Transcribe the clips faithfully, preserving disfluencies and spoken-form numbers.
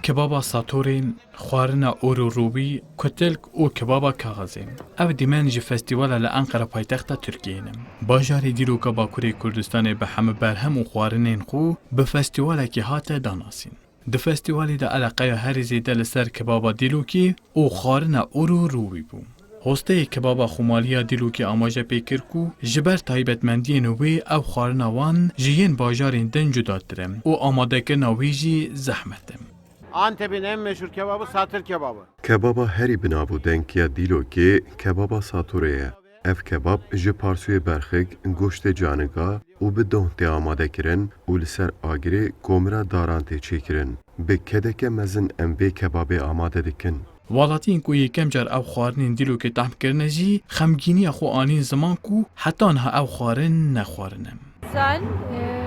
Kebaba satorê, xwarina ûr û rûbî, kutilk û kebaba kaxizê. Ev dîmen ji festîvala li Enqera paytexta Tirkiyeyê ne. Bajarê Dîloka Bakurê Kurdistanê bi hemû berhem û xwarinên xwe bi festîvalekî hate danasîn. Di festîvalê de eleqeya herî zêde li ser kebaba Dîlokê û xwarina ûr û rûbî bû. Hosteyê kebaba Xumaliya Dîlokê amaje pê kir ku ji ber taybetmendiyên wê ev xwarina wan ji yên bajarên din cudatir e û amadekirina wê jî zehmet e. Antep'in en meşhur kebabı satır kebabı. Kebaba herî bi nav û deng ya Dîlokê kebaba satorê ye. Ev kebab ji parsûyê berxik, goştê caniga û bi doh tê amade kirin û li ser agirê komira daran tê çêkirin. Bi kedeke mezin em vê kebabê amade dikin. Welatiyên ku yekem car ev xwarinên Dîlokê tehm kirine jî xemgîniya xwe anîn ziman ku heta niha ev xwarin nexwarine. Güzel. Ee,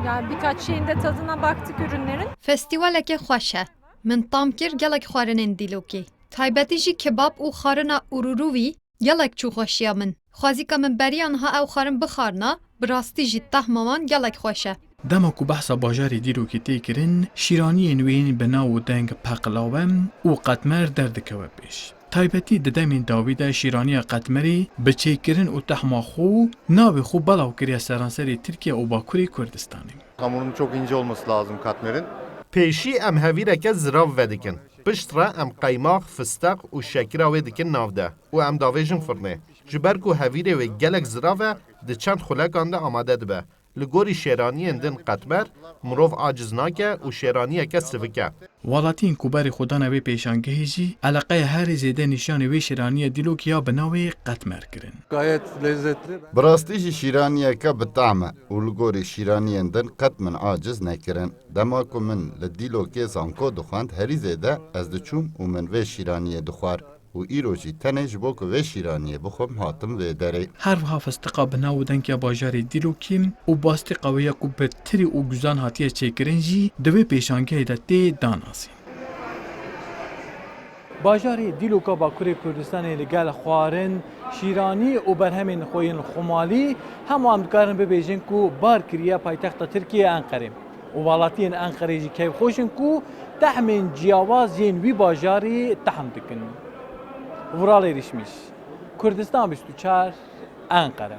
yani birkaç şeyin de tadına baktık ürünlerin. Festîvaleke xweş e. Min tam kir gelek xwarinên Dîlokê. Taybetî jî kebab û xwarina ûrûrûvî gelek çû xweşiya min. Xwezîka min beriya niha ew xwarin bixwarina, bi rastî jî tehma wan gelek xweş e. Dema ku behsa bajarê Dîlokê tê kirin, şîraniyên wê yên bi nav û deng peqlaw e û qetmer derdikeve pêş. Taybetî di demên dawî de şîraniya qetmerê bi çêkirin û tehma xwe û navê xwe belav kiriye seranserê Tirkiye û Bakurê Kurdistanê. Hamurunun çok ince olması lazım katmerin. Pêşî em hevîreke zirav vedikin. Pişt re em qeymax, fisteq û şekira wê dikin nav de û em davêjin firnê. Ji ber ku hevîrê wê gelek zirav e, di çend xulekan de amade dibe. Li gorî şêraniyên din qetmer, mirov aciz nake û şêraniyeke sivik e. Welatiyên ku berê xwe dane vê pêşangehê jî eleqeya herî zêde nîşanê wê şêraniyê Dîlokê ya bi navê qetmer kirin. Gayet lezzetli. Bi rastî jî şîraniyeke bi tehm e û li gorî şîraniyên din qet min aciz nekirin. Dema ku min li Dîlokê zanko dixwend, herî zêde ez diçûm û min vê şîraniyê dixwar û îro jî tenê ji bo ku vê şîraniyê bixwim hatim vê derê. Her wiha fistiqa bi nav û deng ya bajarê Dîlokê û bastiqa wê ya ku bi tirî û guzan hatiye çêkirin jî di vê pêşangehê de tê danasîn. Bajarê Dîloka Bakurê Kurdistanê li gel xwarin, şîranî û berhemên xwe yên xumalî, hema em dikarin bibêjin ku bar kiriye paytexta Tirkiyê Enqerê. Û welatiyên Enqerê jî keyfxweş in ku tehmên ciyawaz yên wî bajarî tehm dikin. Vural Êrişmîş, Kurdistan bîst û çar, Enqere.